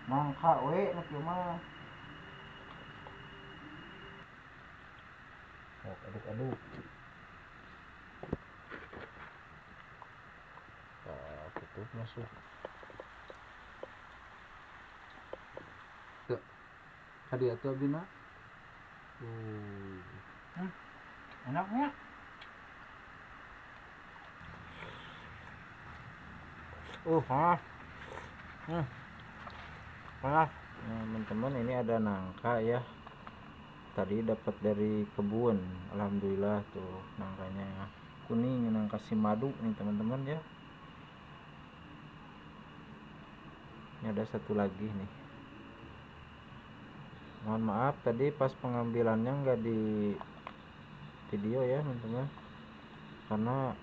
Nangka we nu kieu mah. Oh, aduk-aduk. Nah, tutup masuk. Tuh. Hadiah tuh abina. Enaknya. Panas. Panas. Nah, teman-teman, ini ada nangka ya. Tadi dapat dari kebun. Alhamdulillah tuh nangkanya kuning, nangka si madu nih teman-teman ya. Ini ada satu lagi nih. Mohon maaf tadi pas pengambilannya nggak di video ya teman-teman, karena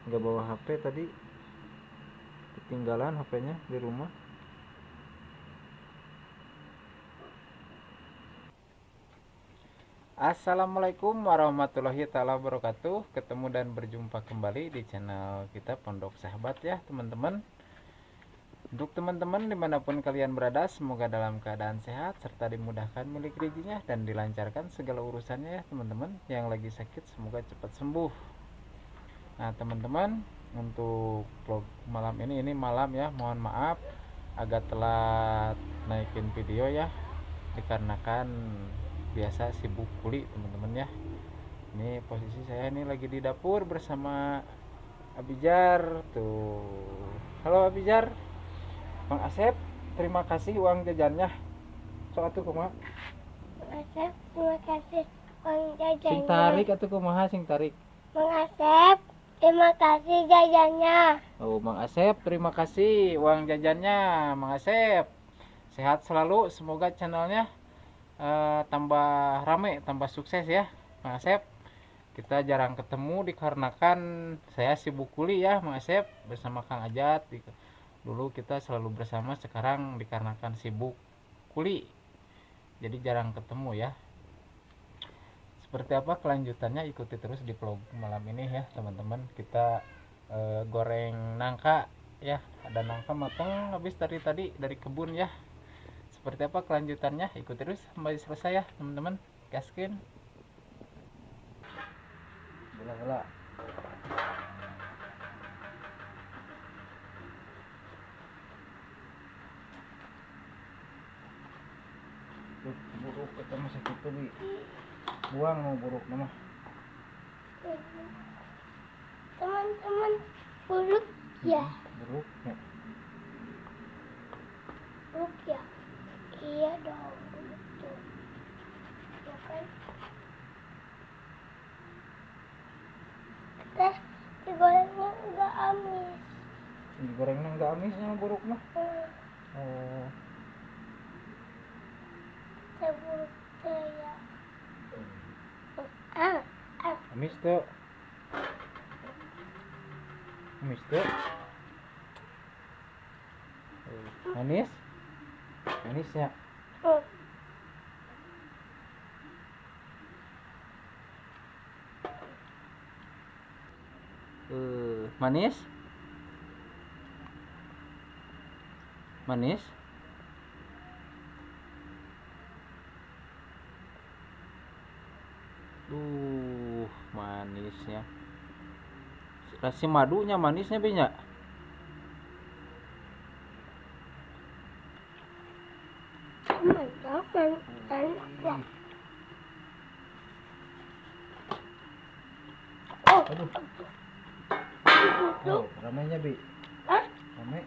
nggak bawa HP tadi, ketinggalan HP-nya di rumah. Assalamualaikum warahmatullahi taala wabarakatuh. Ketemu dan berjumpa kembali di channel kita Pondok Sahabat ya teman-teman. Untuk teman-teman dimanapun kalian berada, semoga dalam keadaan sehat serta dimudahkan milik rezekinya dan dilancarkan segala urusannya ya teman-teman. Yang lagi sakit semoga cepat sembuh. Nah teman-teman, untuk vlog malam ini malam ya, mohon maaf agak telat naikin video ya, dikarenakan biasa sibuk kuli teman-teman ya. Ini posisi saya ini lagi di dapur bersama Abijar tuh. Halo Abijar. Bang Asep, terima kasih uang jajannya. Sok atuh kumaha? Bang Asep, terima kasih uang jajannya. Sing tarik atuh kumaha sing tarik? Bang Asep, terima kasih jajannya. Oh, Bang Asep, terima kasih uang jajannya, Bang Asep. Sehat selalu, semoga channelnya tambah rame, tambah sukses ya, Bang Asep. Kita jarang ketemu dikarenakan saya sibuk kuli ya, Bang Asep, bersama Kang Ajat. Dulu kita selalu bersama, sekarang dikarenakan sibuk kuli jadi jarang ketemu ya. Seperti apa kelanjutannya, ikuti terus di vlog malam ini ya teman-teman. Kita goreng nangka ya, ada nangka mateng habis dari tadi dari kebun ya. Seperti apa kelanjutannya, ikuti terus sampai selesai ya teman-teman. Gaskin bola-bola. Buruk kita masih gitu bi, buang mau buruk nama teman-teman. Buruk ya, buruk ya, buruk ya, iya dong buruk tuh ya kan. Teh digorengnya enggak amis, digorengnya enggak amisnya buruk mah. Oh, buruk ya. Amis tuh, amis tuh, manis, manisnya. Manis, manis. Duh, manisnya. Rasa madunya manisnya banyak. Aduh. Oh, ramainya, Bi. Hah? Ramai.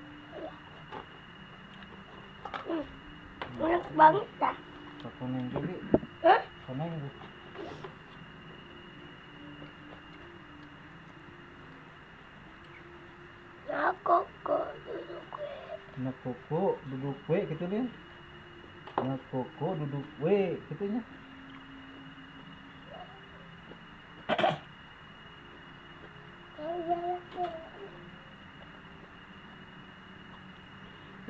Enak banget dah. Koneng juga, Bi. Hah? Koneng, Bu. Nah, koko duduk we. Nah, koko duduk we gitu dia. Nah, koko duduk we gitu nya.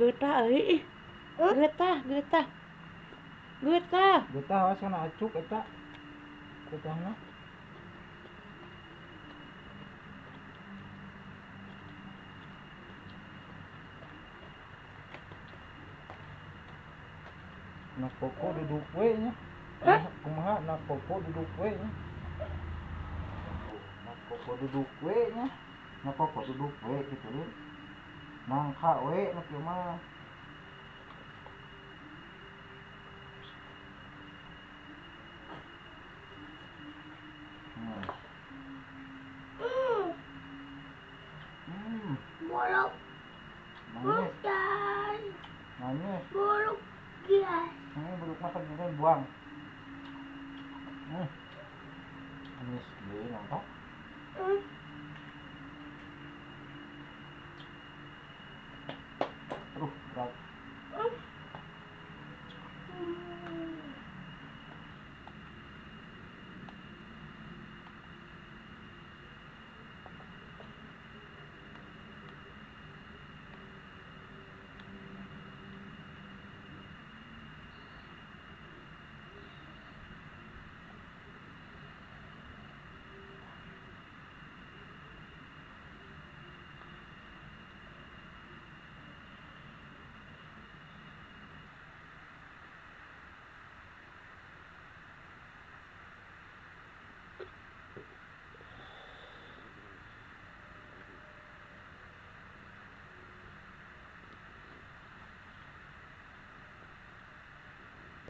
Getah euy. Getah, getah. Getah. Getah awas kana acuk eta. Getahna. Nak koko duduk we nya. Kumaha nak koko duduk we nya. Nak koko duduk we nya. Nak koko duduk we gitu lin. Nangka we nak ieu mah. Buluk. Manis. Guys. Manis. Buluk guys. Buluk makan juga buang. Manis deh nangka. Aduh, berat.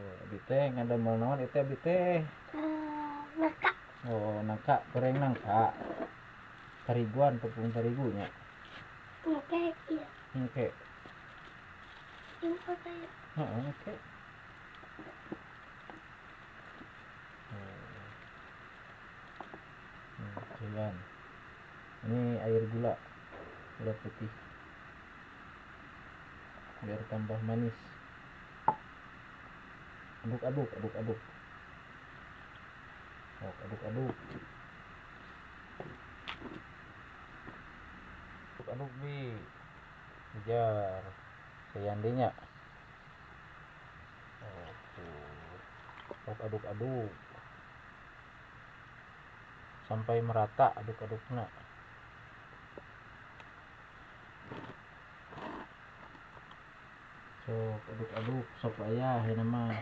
Abi teh ngadamel naon itu abi teh? Nangka. Oh, nangka, goreng nangka. Tariguan, tepung tarigunya. Oke, iya. Oke. Heeh, oke. Jalan. Ini air gula, gula putih. Biar tambah manis. Aduk-aduk, aduk-aduk. Oh, aduk-aduk. Aduk-aduk bi. Kejar. Sayandinya. Oke. Aduk-aduk. Sampai merata aduk-aduknya. Sok aduk-aduk sok ayah ya nama.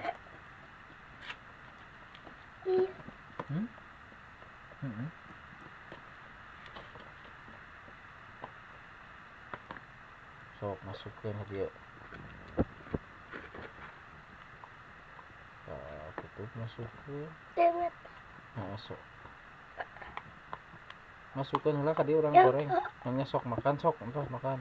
Sok masukkan ke dia. Nah, tutup masukkan. Masuk. Masukkan lah ke dia orang goreng. Nanya sok makan sok, entah makan.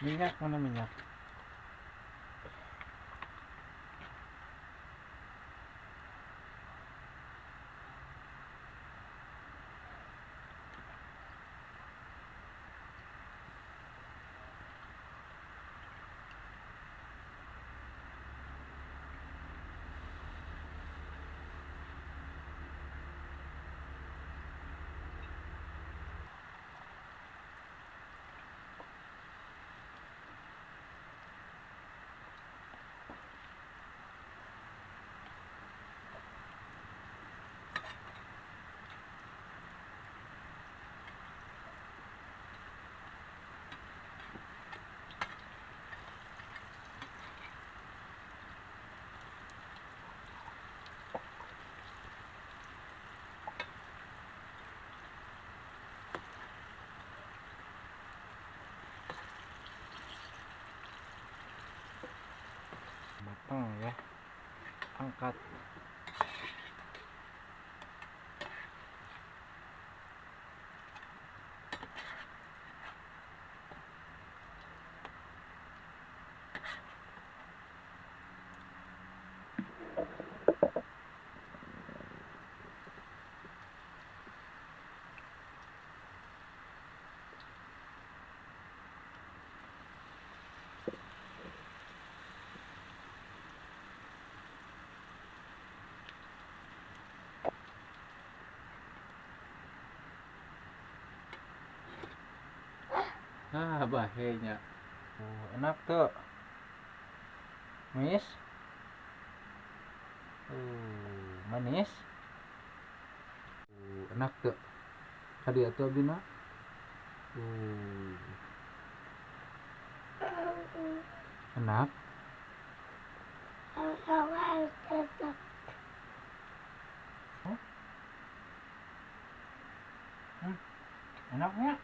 Minyak, mana minyak? Matang ya, angkat. Ah, bahayanya. Enak tuh. Mis. Manis. Enak tuh. Kadi atuh abina. Enak. Enaknya.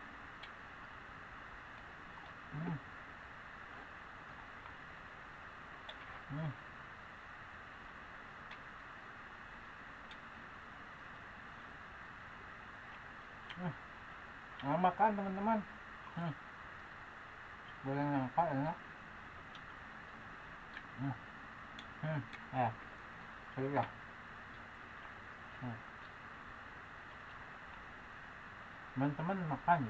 Nah, makan teman-teman. Goreng nangka enak. Ya. Teman-teman makan.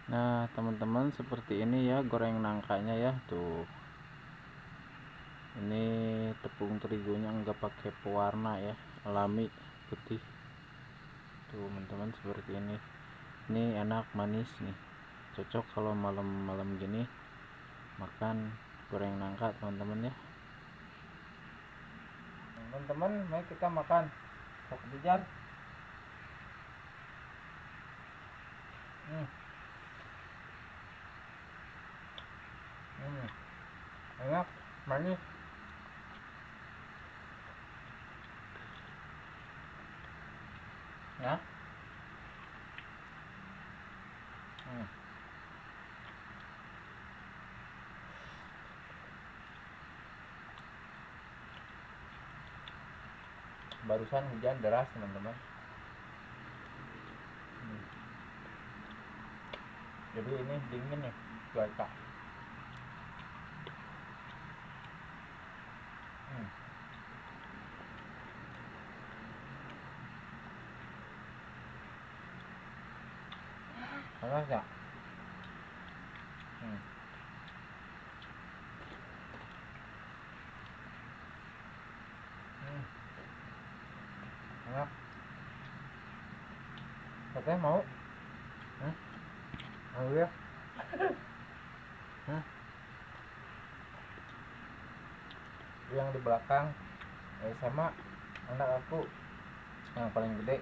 Nah teman-teman, seperti ini ya goreng nangkanya ya. Tuh, ini tepung terigunya nggak pakai pewarna ya, alami putih. Tuh teman-teman, seperti ini. Ini enak, manis nih, cocok kalau malam-malam gini makan goreng nangka teman-teman ya. Teman-teman, mari kita makan sok bijar. Enak, manis. Ya. Barusan hujan deras teman-teman. Jadi ini dingin nih cuaca. Panas ya? Enak. Teteh mau? Mau ya? Yang di belakang sama anak aku yang paling gede,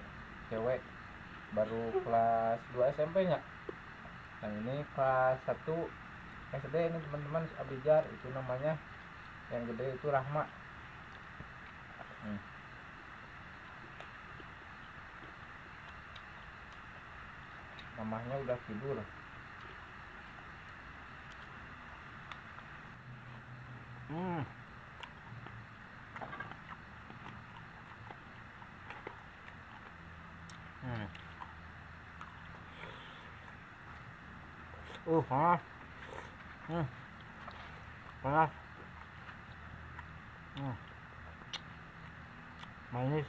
cewek, baru kelas 2 SMP nya. Yang ini kelas 1 SD ini teman-teman, Abijar itu namanya. Yang gede itu Rahma. Mamahnya udah tidur. Panas. Panas. Manis.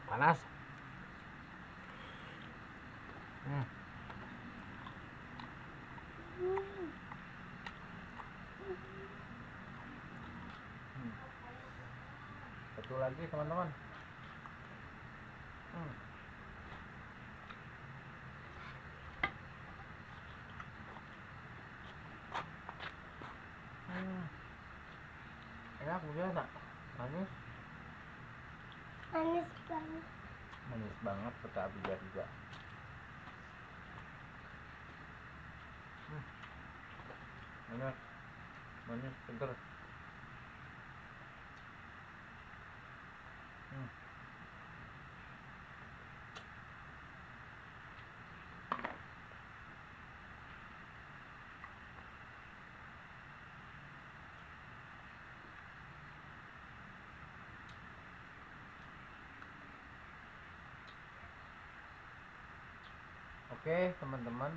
Panas. Satu lagi teman-teman. Enak juga nak, manis. Manis banget. Manis banget kata Abijar juga. Enak, manis, seger. Oke teman-teman,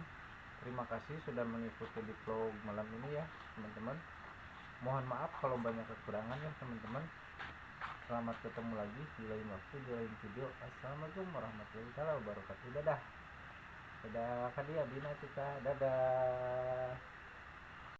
terima kasih sudah mengikuti di vlog malam ini ya teman-teman. Mohon maaf kalau banyak kekurangan ya teman-teman. Selamat ketemu lagi di lain waktu, di lain video. Assalamualaikum warahmatullahi wabarakatuh. Dadah. Dadah kadia bina cika. Dadah.